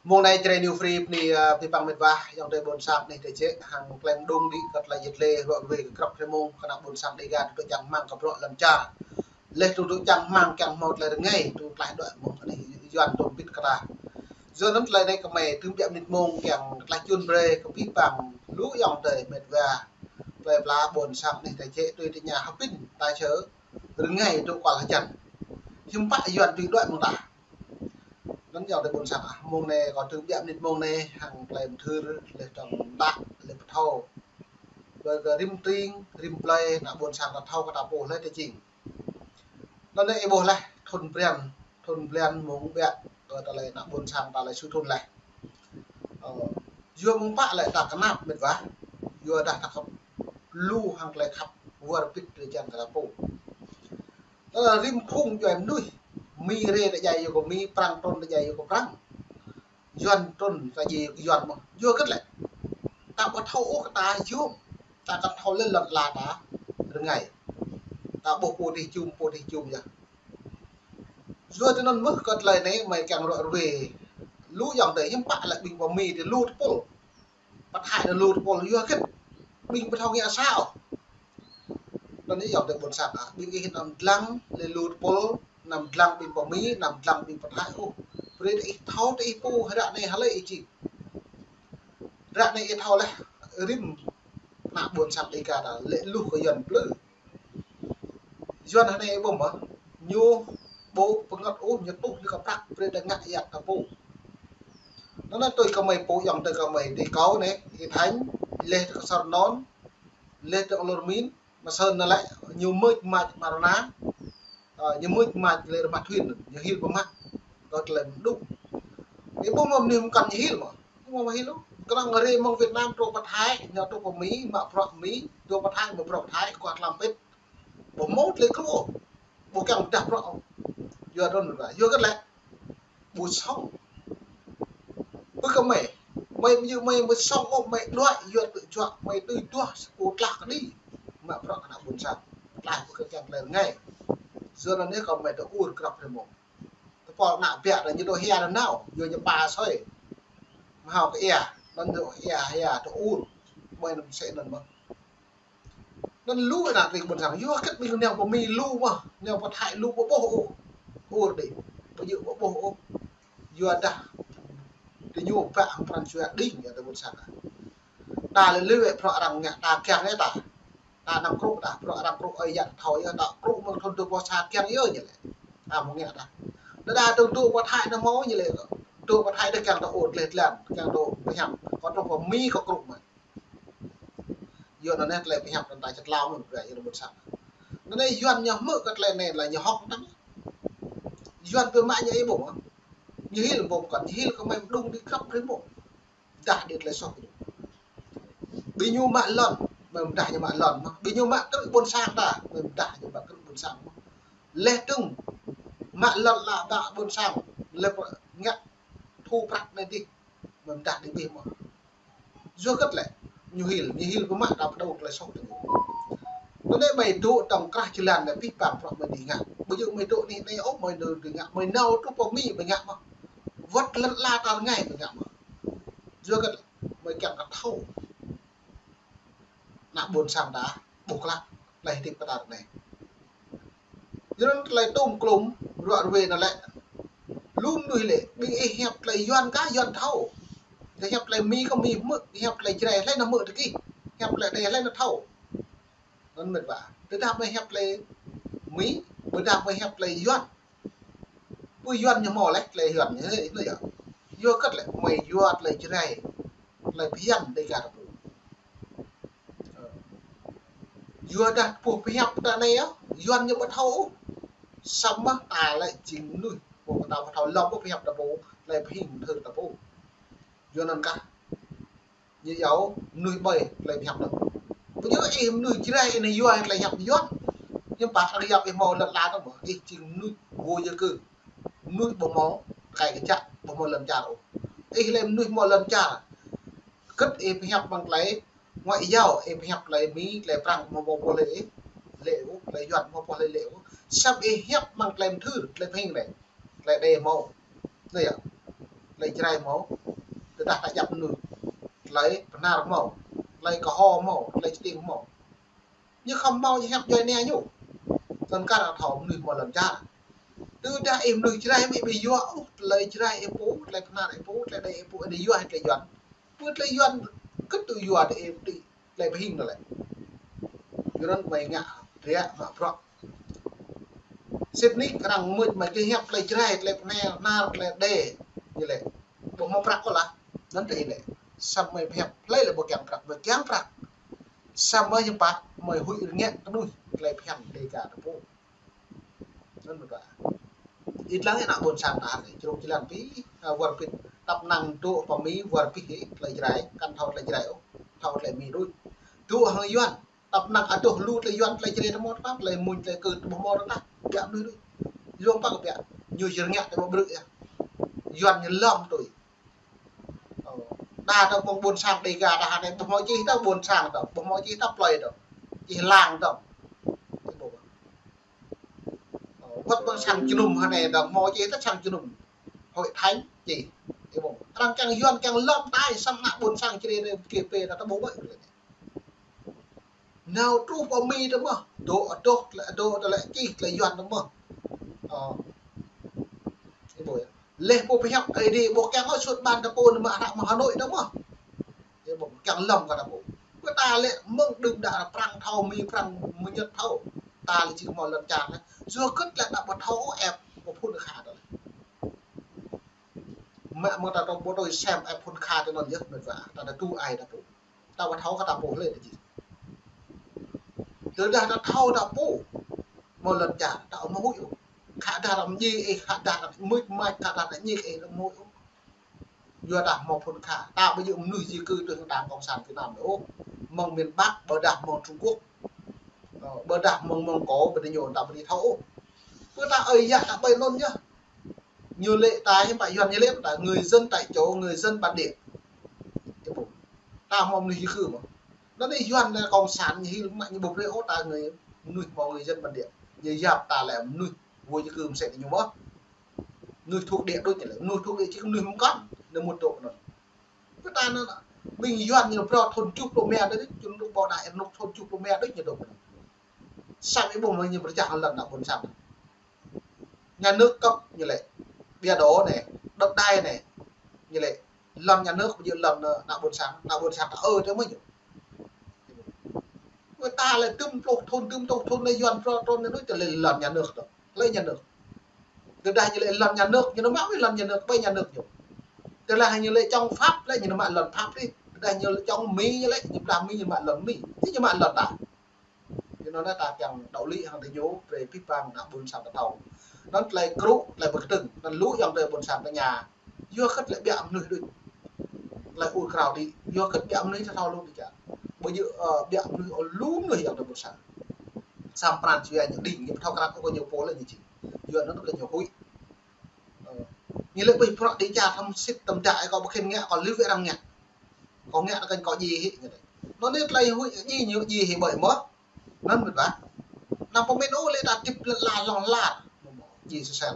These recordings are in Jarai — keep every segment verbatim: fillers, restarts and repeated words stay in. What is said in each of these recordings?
Mông anai Jrai New Free bơni, ơ, abih bang met wa, ayŏng adơi ƀôn sang anih tơčĕ, hăng klem đung đĭ kơ tơlơi yet lĕ ruă ruê kơ grăp hrơi mông, kơnuk ƀôn sang Dega tŭ čang rơmang kơ bruă lŏn čar. Laih tŭ čang rơmang kiăng hmâo tơlơi rơngai, tŭ tlaih đuaĭ mơ̆ng anih Yuan tŭ bĭt kơ ta. Yua anŭn tơlơi anai kơmơi tŭm biă mơnit mông kiăng tlaih čun brơi kơ abih bang lu ayŏng adơi met wa. Plơi pla ƀôn sang anih tơčĕ tui tơña hơbĭn ta čơ rơngai tŭ kual hơjăn. Hiư̆m pă Yuan tui đuaĭ mơ̆ng ta. Anŭn ayŏng adơi ƀôn sang ah, mông anai kâo tŭm biă mơnit mông anai hăng tơlơi mơthưr laih tơ̆ng đah laih pơthâo. Brơi kơ rĭm tring, rĭm plơi, ană ƀôn sang ta thâo kơ ta pô hlơi tơčing. Anŭn anai ih ƀuh laih, thŭn blan, thŭn blan mông biă, kơ tơlơi ană ƀôn sang ta laih su thŭn laih. Ơ, yua mơ̆ng pă lĕ ta kơnap met wa, yua dah ta khăp lu hăng tơlơi khăp wơr bĭt drơi jan kơ ta pô. Tơlơi rĭm phung djuai mơnuih, Mi rai tơdjai yua kơ Mi, Prăng trŭn tơdjai yua kơ Prăng. Yuan trŭn tơdjai Yuan mơ̆n. Yua hơget lĕ? Ta ƀu thâo ôh kơ ta yôm. Ta kăn thâo lĕ lŏn ala ta rơngai. Ta ƀuh pô dih jum, pô dih jum yơh. Yua tui anŭn mơ̆n kơ tơlơi anai mơi kiăng ruă ruê. Lu ayŏng adơi hiư̆m pă lĕ ƀing pơ Mi dih lu tơpul. Pơthai anŭn lu tơpul yua hơget? Ƀing ƀu thâo ngă sa ôh. Anŭn yơh ayŏng adơi ƀôn sang ah, ƀing ih anăm dlăng lĕ lu tơpul, anăm dlăng ƀing pơ Mi, anăm dlăng ƀing pơthai ôh. Brơi tơ ih thâo tơ ih pô, ră anai hlơi ih čih. Ră anai ih thâo laih, rĭm ană ƀôn sang Dega ta lĕ luh kơ Yuan plư. Yuan hơnai ƀuh mơ̆, ñu ƀu pơngăt ôh, ñu tuh ñu kơ prăk brơi ta ngă yă ta pô. Anŭn anai tui kơmơi pô ayŏng adơi kơmơi tơ kâo anai, Y Thanh, laih tơ kơ Sar Non, laih tơ kơ Lôr Min, mă Sơn anŭn lĕ, ñu mưč mač mă rơna, ơ, ñu mưč mač lĕ rơmah thuyên, ñu hil pơmă, kơ tơlơi mơđŭk. Ih ƀuh mơ̆ mơnuih mơkăn ñu hil mơ̆, ƀu mơ̆ hil ôh. Kơnơ̆ng rai mơ̆ng Việt Nam truh pơ Thái, ñu truh pơ Mi, mă bruă Mi, truh pơ Thái, mă bruă Thái, kuah tlam pĭt. Ƀu hmâo tơlơi kru ôh. Ƀu kiăng pơdah bruă ôh. Yua anŭn mơ̆n, yua hơget lĕ? Ƀu sŏng. Ƀu kơ mơi. Mơi ƀu djơ̆ mơi, mơi sŏng ôh, mơi đuaĭ, yua tơjuă, mơi tui duah, sa pô tlaih kơđi. Mă bruă kơ ană ƀôn sang. Tlaih ƀu kơ kiăng tơlơi rơngai. Yua anŭn anai kơ mơi tơ ur grăp hrơi mông. Tơpul ană biă ta ñu tơ hia ta nao, yua ñu pă soi. Mă hao kơ ia, anŭn tơ hia, hia, tơ ur. Mơi anŭn sĕ anŭn mơ̆n. Anŭn lu ană tring ƀôn sang, yua hơget ƀing nao pơ Mi lu mơ̆, nao pơ Thái lu ƀu ƀuh ôh. Ur đĭ, ƀu djơ̆ ƀu ƀuh ôh. Yua dah, tơ ñu pă hăng pran jua đing, ayŏng adơi ƀôn sang ah. Ta lĕ lĕ wĕ bruă arăng ngă, ta kiăng yơh ta. Ta anăm kru ta, bruă arăng kru ơi yă thâo yơh, ta kru mơ̆ng thŭn dua pluh sa kiăng yơh ñu lĕ. Ta mơ̆ ngă ta. Đa đa tơ̆ng dŏ pơ Thái anŭn mơ̆ ñu lĕ. Dŏ pơ Thái đa kiăng ta ur tơlơi tlan, kiăng dŏ pơhiăp. Kơ truh pơ Mi kơ kru mơ̆n. Yua anŭn anai tơlơi pơhiăp anŭn ta čơtlao mơ̆n, brơi ayŏng adơi ƀôn sang. Anŭn anai Yuan ñu hmư̆ kơ tơlơi anai lĕ ñu hŏk tăng. Yuan pơmă ñu ih ƀuh mơ̆. Ñu hil ƀuh mơkăn, ñu hil kơ mơi mơđŭng đĭ grăp hrơi mông. Dah đĭ tơlơi soh kơ ñu. Ƀing ñu mă lŏn, mơi mơdah ñu mă lŏn mơ̆. Ƀing ñu mă krư̆ ƀôn sang ta, mơi mơdah ñu mă krư̆ ƀôn sang mơ̆. Laih tơ̆ng mă lŏn ala ƀă ƀôn sang, laih pơ ngă thu prăk anai dih, mơi mơdah đĭ ƀih mơ̆. Yua hơget lĕ, ñu hil, ñu hil pơmă ta pơđŏng tơlơi soh tơ ñu. Tơ anai mơi dŏ tơ̆ng krah jơlan anai abih bang bruă mơi đĭ ngă. Ƀu djơ̆ mơi dŏ anih anai ôh, mơi đĭ ngă, mơi nao truh pơ Mi mơi ngă mơ̆. Wơ̆t lŏn ala ta rơngai mơi ngă mơ̆. Yua hơget lĕ, mơi kiăng kơ thâo. Ană ƀôn sang ta ƀuh klă tơlơi hơdip kơ ta ră anai. Yua anŭn tơlơi tŭm klum ruă ruê anŭn lĕ. Lu mơnuih lĕ, ƀing ih hiăp tơlơi Yuan kah Yuan thâo. Dah hiăp tơlơi Mi kơ Mi hmư̆, hiăp tơlơi Jrai hlơi nao hmư̆ tơ gih. Hiăp tơlơi anai hlơi nao thâo. Anŭn met wa. Tơdah mơi hiăp tơlơi Mi, tơdah mơi hiăp tơlơi Yuan. Ƀu Yuan ñu hmâo laih, tơlơi Yuan ñu, ơ, anŭn yơh. Yua hơget lĕ, mơi yua tơlơi Jrai, tơlơi phiăn Dega ta pô. Ơ. Yua dah pô pơhiăp ta anai yơh, Yuan ñu ƀu thâo ôh. Samơ̆ ta lĕ jing mơnuih, pô ta ƀu thâo lŏm ôh pơhiăp ta pô, tơlơi pơhing mơthưr ta pô. Yua anŭn kah, ñu iâu mơnuih ƀơi tơlơi pơhiăp anŭn. Ƀu djơ̆ ih mơnuih Jrai ih nao yua tơlơi hiăp Yuan. Hiư̆m pă arăng yap ih hmâo lŏn ala tơ mơ̆. Ih jing mơnuih vô gia cư. Mơnuih ƀu hmâo tơkai kơjăp, ƀu hmâo lŏn čar ôh. Ih lĕ mơnuih hmâo lŏn čar. Hơget ih pơhiăp mơ̆ng tơlơi ngoại giao, ih pơhiăp tơlơi Mi, tơlơi Prăng ƀu hmâo pô lĕ ih lĕ ôh, tơlơi Yuan ƀu hmâo pô lĕ lĕ ôh. Samơ̆ ih hiăp mơ̆ng tơlơi mơthưr, tơlơi pơhing anai. Tơlơi đe hmâo. Anai yơh. tơlơi Jrai hmâo, tơdah ta djăp mơnuih, tơlơi Bahnar hmâo, tơlơi Kơho hmâo, tơlơi Stiêng hmâo. Ñu khŏm hmâo ñu hiăp djuai ania ñu. Tơl kar thâo mơnuih hmâo lŏn čar. Tơdah ih mơnuih Jrai mơ̆ ƀu yua ôh tơlơi Jrai ih pô, tơlơi Bahnar ih pô, tơlơi Đê ih pô, ih yua hĭ tơlơi Yuan. Pơ tơlơi Yuan kơ̆t tui yua tơ ih tui tơlơi pơhing anŭn lĕ. Yuan mơ̆ ngă riă mă bruă. Sĭt nik arăng mŭt mă kơ hiăp tơlơi Jrai, tơlơi Bahnar, tơlơi Đê. Ñu lĕ. Ƀu hmâo prăk kơ lah. Anŭn tơ ih lĕ. Samơ̆ mơ̆ hiăp tơlơi lĕ ƀu kiăng prăk, ƀu kiăng prăk. Samơ̆ mơ̆ hiăp mơ̆ huĭ rơngiă kơnuih tơlơi phiăn Dega ta pô. Anŭn mơ̆ ta. Ih lăng ană ƀôn sang ta anai, čruk jơlan pĭ, a, wơr bĭt. Tăp năng dŏ pơ Mi wơr bĭt hĭ tơlơi Jrai, kăn thâo tơlơi Jrai ôh, thâo tơlơi Mi đôč. Dŏ hăng Yuan, tăp năng adoh lu tơlơi Yuan, tơlơi Jrai ta hmâo ta, tơlơi Mơnuih, tơlơi Kơk ta hmâo ta, biă mơnuih đôč. Yuan pă kơ biă, ñu jơr ngă ta ƀu brư̆ yơh. Yuan ñu lŏm tui. Ơ, đa ta ƀôn, ƀôn sang Dega ta anai, ƀu hmâo čih ta ƀôn sang ta, ƀu hmâo čih ta plơi ta, čih lăng ta. Ơ, wơ̆t ƀôn sang Jơnum anai ta hmâo čih ta sang Jơnum. Hội Thánh čih. Ih ƀuh. Arăng kiăng Yuan kiăng lŏm tai samơ̆ ană ƀôn sang Jrai anai kơ pê ta ta ƀu ƀơi. Nao truh pơ Mi ta mơ̆n. Dŏ adoh, tơlơi adoh, tơlơi čih, tơlơi Yuan ta mơ̆n. Ơ. Ih ƀuh. Leh pô pơhiăp Ơi Adai ƀu kiăng ôh sut ƀan ta pô anŭn mă hră mơ̆ng Hà Nội ta mơ̆n. Ih ƀuh, kiăng lŏm kơ ta pô. Kơ ta lĕ mơ̆ng đưm đă prăng thâo Mi prăng mơñŭt thâo. Ta lĕ či hmâo lŏn čar anai. Yua kơ lĕ ta ƀu thâo ôh ĕp kơ phŭn kha ta lĕ. Mă mơ̆ng ta tơ̆ ƀu tui sem ĕp phŭn kha ta anŭn yơh mĕt wa. Ta tơdu ai ta pô. Ta ƀu thâo kơ ta pô lĕ ta či. Tơdah ta thâo ta pô. Hmâo lŏn čar, ta ƀu hmâo huĭ ôh. Khă dah ta mơñi ih, khă dah ta mưč mač, khă dah ta ñik ih, ta ƀu hmâo huĭ ôh. Yua dah hmâo phŭn kha, ta ƀu djơ̆ mơnuih di cư tui hăng Đảng Cộng sản Việt Nam ôh. Mơ̆ng miền Bắc, ƀôdah mơ̆ng Trung Quốc. Ơ, ƀôdah mơ̆ng, mơ̆ng Mông Cổ, ƀôdah ñu ta ƀu dưi thâo ôh. Pơ ta ơi yă ta ƀơi anŭn yơh. Ñu lĕ ta hiư̆m pă Yuan ñu lĕ ta người dân tại chỗ, người dân bản địa. Ih ƀuh. Ta hmâo mơnuih di cư mơ̆n. Anŭn anai Yuan lĕ Cộng sản ñu hil mă ñu ƀu brơi ôh ta người, mơnuih hmâo người dân bản địa. Ñu yap ta lĕ mơnuih vô gia cư mơsĕ ñu mơ̆n. Mơnuih thuộc địa đôč ñu lĕ. Mơnuih thuộc địa či mơnuih mơkŏn. Ñu mŭt dŏ anŭn. Kơ ta anŭn, ƀing Yuan ñu phrâo thun tơjuh pluh rơma đôč, ñu dŏ ƀôdah anŭn thun tơjuh pluh rơma đôč ñu dŏ anŭn. Samơ̆ ih ƀuh mơ̆ ñu pơčah lŏn ană ƀôn sang. Nhà nước cấp ñu lĕ, địa đồ anai, đất đai anai, ñu lĕ, lŏn nhà nước ƀu djơ̆ lŏn, ơ, ană ƀôn sang, ană ƀôn sang ta ơ tơ mơ̆ ñu. Kơ ta lĕ tơm pluh thun, tơm pluh thun lĕ Yuan phrâo trŭn anai đôč tơlơi lŏn nhà nước tơ. Lĕ nhà nước. Tơdah ñu lĕ lŏn nhà nước, ñu nao mă wơ̆t lŏn nhà nước, ƀơi nhà nước ñu. Tơdah ñu lĕ chống Pháp lĕ ñu nao mă lŏn Pháp đi. Tơdah ñu lĕ chống Mi ñu lĕ, ñu pơdah Mi ñu mă lŏn Mi. Či ñu mă lŏn ta. Yua anŭn ta kiăng đạo lý hăng tơ ñu, brơi pĭ păng ană ƀôn sang ta thâo. Anŭn tơlơi krŭ, tơlơi pơkơdơ̆ng, anŭn lu ayŏng adơi ƀôn sang ta ngă. Yua kơ tơlơi biă mơnuih đôč. Tơlơi ur krao đĭ, yua kơ biă mơnuih ta thâo lu đĭ čă. Ƀu djơ̆, ơ, biă mơnuih ôh lu mơnuih ayŏng adơi ƀôn sang. Samơ̆ pran jua ñu đing, ñu pơthâo krăn ôh kơ ñu pô lĕ ñu či. Yua anŭn kơ ñu huĭ. Ơ, ñu lĕ ƀơi bruă đĭ čă thăm sĭt tơm dă ih kâo ƀu khĭn ngă kâo lĕ wơ̆t arăng ngă. Kâo ngă kơ kâo djai hĭ ñu lĕ. Anŭn anai tơlơi huĭ djai ñu djai hĭ ƀơi mơ̆n. Anŭn mĕt wa. Anăm pơmĭn ôh lĕ ta hơdip lĕ la lŏng lar. Djai sơsel.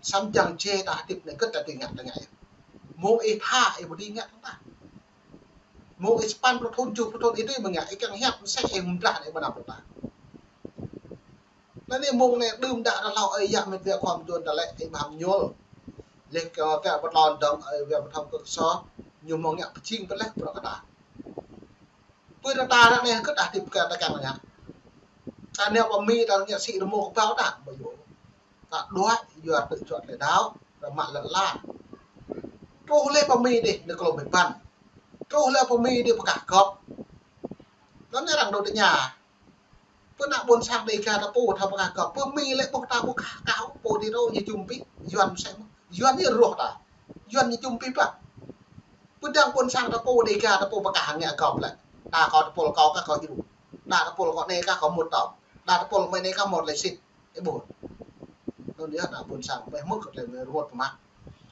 Samơ̆ jang jai ta hơdip anai kơ ta tui ngă ta ngă yơh. Mơ̆ng ih tha ih ƀu dưi ngă tơ̆ng tah. Mơ̆ng ih sapăn pluh thun, tơjuh pluh thun ih dưi mơ̆ ngă, ih kiăng hiăp mơsĕ ih mơdrah anai ƀu anăm pluh tah. Anŭn anai mơ̆ng anai đưm đă ta hlâo ơi yă mĕt wa khua mơduôn ta lĕ ih ƀu hăm ñuôl. Leh kơ pĕ pơtlon dơ̆ng ơi wa pơthâo kơ kơsô, ñu hmâo ngă pơjing pơleh bruă kơ ta. Pơ ta ta ră anai kơ ta hơdip kơ ta kiăng ngă. Ta nao pơ Mi ta ngă sĭ rơmô kơƀâo ta, ƀu djơ̆. Ta đuaĭ yua tơlơi juăt tơlơi đaŏ, ta mă lŏn la. Truh lĕ pơ Mi dih, anai kơ lŏm ƀai ƀăn. Truh lĕ pơ Mi dih pơkah gŏp. Anŭn anai arăng dŏ tơña. Pơ ană ƀôn sang Dega ta pô thâo pơkah gŏp. Pơ Mi lĕ ƀuh ta ƀu kah kâo pô dih rô ñu jum pĭ. Yuan mơsĕ mơ̆n. Yuan ñu ruah ta. Yuan ñu jum pĭ pă. Pơdơ̆ng ƀôn sang ta pô Dega ta pô pơkah ngă gŏp lĕ. Đa kâo tơpul kâo kah kâo djru. Đa tơpul kâo anai kah kâo mŭt tŏm. Đa tơpul mơi anai kah mŭt lĕ sĭt. Ih ƀuh. Anŭn yơh ană ƀôn sang mơi hmư̆ kơ tơlơi mơi ruăt pơmă.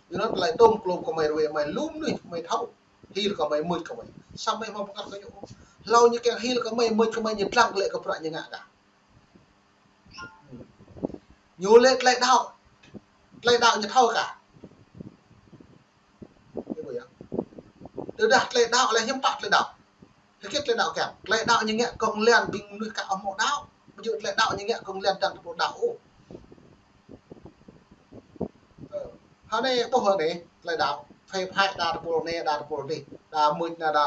Yua anŭn tơlơi tơm klôm kơ mơi ruai mơi lŭm anai mơi thâo. Hil kơ mơi, mưč kơ mơi. Samơ̆ mơi hmâo pơkăt kơ ñu. Hlâo ñu kiăng hil kơ mơi, mưč kơ mơi, ñu dlăng glaĭ kơ bruă ñu ngă kah. Ñu lĕ tơlơi đaŏ. Tơlơi đaŏ ñu thâo kah. Tơdah tơlơi đaŏ lĕ hiư̆m pă tơlơi đaŏ. Hơget tơlơi đaŏ kiăng. Tơlơi đaŏ ñu ngă kơ̆ng lĕ ƀing mơnuih ka ƀu hmâo đaŏ. Ƀu djơ̆ tơlơi đaŏ ñu ngă kơ̆ng lĕ dăng tơpul đaŏ ôh. Ơ, hơnai ƀuh hơnai, tơlơi đaŏ. Phê phai đa tơpul anai, đa tơpul adih. Đa mưč anai, đa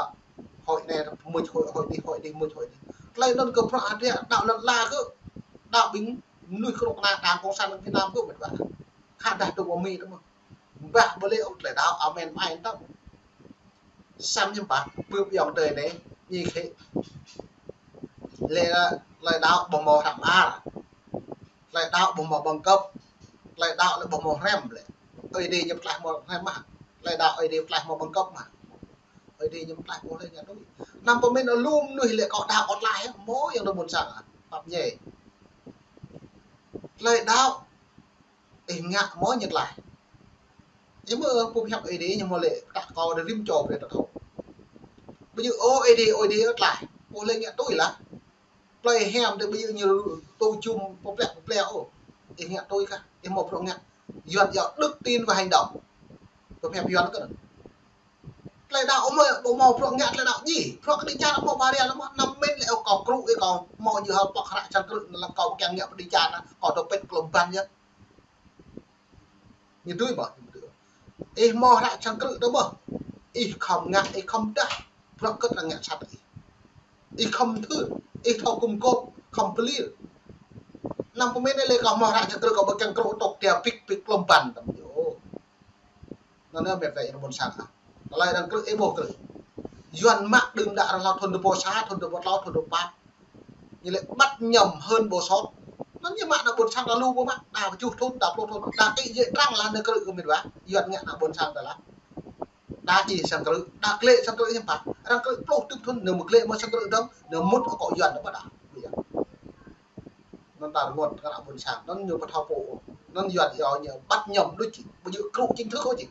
hơi anai, mưč hơi, hơi adih, hơi adih, mưč hơi adih. Tơlơi anŭn kơ bruă hơdră, đaŏ lŏn ala kơ. Đaŏ ƀing mơnuih kơnuk kơna Đảng Cộng sản Việt Nam kơ mĕt wa. Khă dah tŭ ƀu mĭn tơ mơ̆. Ƀah ƀu lĕ ôh tơlơi đaŏ, amen, amen tơ. Samơ̆ hiư̆m pă, ƀơi ayŏng adơi anai, ñu khĕ. Lĕ tơlơi đaŏ ƀu hmâo hră mơar. Tơlơi đaŏ ƀu hmâo bằng cấp. Tơlơi đaŏ lĕ ƀu hmâo hrăm lĕ. Ơi Adai ñu pơtlaih hmâo hrăm mơ̆. Tơlơi đaŏ Ơi Adai pơtlaih hmâo bằng cấp mơ̆. Ơi Adai ñu pơtlaih hmâo lĕ ñu tui. Anăm pơmĭn lu mơnuih lĕ kâo đaŏ kâo tlaih, hmâo ayŏng adơi ƀôn sang ah. Pap ñai. Tơlơi đaŏ. Ih ngă hmâo ñu tlaih. Ih mơ̆ pơhiăp Ơi Adai ñu hmâo lĕ pơtă kâo đa rĭm čô brơi ta thâo. Ƀu djơ̆ ôh Ơi Adai, Ơi Adai tlaih. Ôh lĕ ngă tui lah. Plơi hiam tơ ƀu djơ̆ ñu tŭ jum pơplĕ pơplĕ ôh. Ih ngă tui kah. Ih hmâo bruă ngă. Yuan yơh đức tin và hành động. Pơhiăp Yuan kơ anŭn. Tơlơi đaŏ ƀu hmâo, ƀu hmâo bruă ngă tơlơi đaŏ djơ̆. Bruă kơ đĭ čar hmâo ba ria lăm anăm mĭn lĕ ôh kâo krŭ ih kâo hmâo ñu hơ̆ pŏk hră čang krư̆ anŭn lăm kâo kiăng ngă pơ đĭ čar anŭn kâo dŏ pĕt klôm ban yơh. Ñu tui ƀă, ñu tui. Ih hmâo hră čang krư̆ tơ mơ̆. Ih khŏm ngă, ih khŏm dah. Bruă kơ tơlơi ngă sat ih. Ih khŏm thâo, ih thâo kŭm kôp, khŏm pơlir. Anăm pơmĭn lĕ kâo hmâo hră čang krư̆ kâo ƀu kiăng krŭ tŏk tia pik pik klôm ban tăm ñu. Anŭn yơh mĕt wa ƀôn sang ah. Tơlơi arăng krư̆ ih ƀu krư̆. Yuan mă đưm đă arăng hlâo thŭn dua ƀâo sa, thŭn dua ƀâo klâo, thŭn dua ƀâo pă̱. Ñu lĕ ƀăt ñăm hơn ƀâo sot. Anŭn ñu mă ană ƀôn sang ta lu ƀu mă, đa kơjuh thŭn, đa pluh thŭn, đa kĭ jĕ trăng lah anai krư̆ kơ mĕt wa. Yuan ngă ană ƀôn sang ta lah. Đa djai sang krư̆, đa glĕ sang krư̆ hiư̆m pă. Arăng krư̆ pluh tŭm thŭn, anai mơ̆ glĕ mơ̆ sang krư̆ dơ̆ng, anai mŭt akŏ Yuan ta ƀu đa. Anŭn ta rơngot kơ ană ƀôn sang, anŭn ñu ƀu thâo pô. Anŭn Yuan yơh ñu ƀăt ñăm đôč či, ƀu djơ̆ krŭ chính thức ôh či.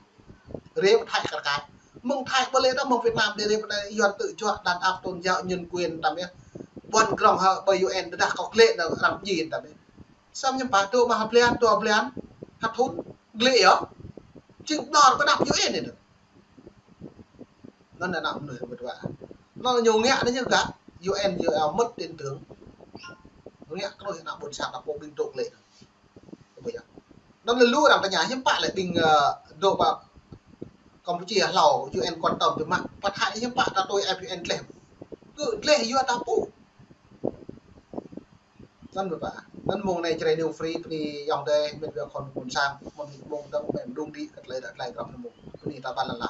Rê pơ Thái kar kač. Mơ̆ng Thái ƀu lĕ tơ mơ̆ng Việt Nam đe rê pơ anai Yuan tơjuă đàn áp tôn giáo nhân quyền tăm yơh. Ƀuăn grong hă ƀơi U N tơdah kâo glĕ anŭn arăng djai tăm yơh. Samơ̆ hiư̆m pă tŭ mă ha blan, tŭ ha blan, ha thŭn, glĕ yơh. Jing ƀlŏr ƀơi anăp U N anai. Anŭn ană mơnuih mĕt wa. Anŭn ñu ngă anai ñu gah U N ñu mŭt tin tưởng. Ngă kơnuih ană ƀôn sang ta pô ƀing tŏk lĕ. Ƀu yơh. Anŭn lĕ lu arăng tơña hiư̆m pă lĕ ƀing, ơ, dŏ ƀă Campuchia hlâo U N quan tâm tơ mă. Pơthâo hiư̆m pă ta tui I P N gleh. Kơ gleh yua ta pô. Anŭn ƀu pă. Anŭn mông anai Jrai New Free bơni ayŏng adơi mĕt wa khŏn ƀôn sang. Mơ̆ng mông dơ̆ng mơ̆ng đung đĭ kơ tơlơi dă tơlơi grŏp anŭn mông. Bơni ta ƀă lăn la.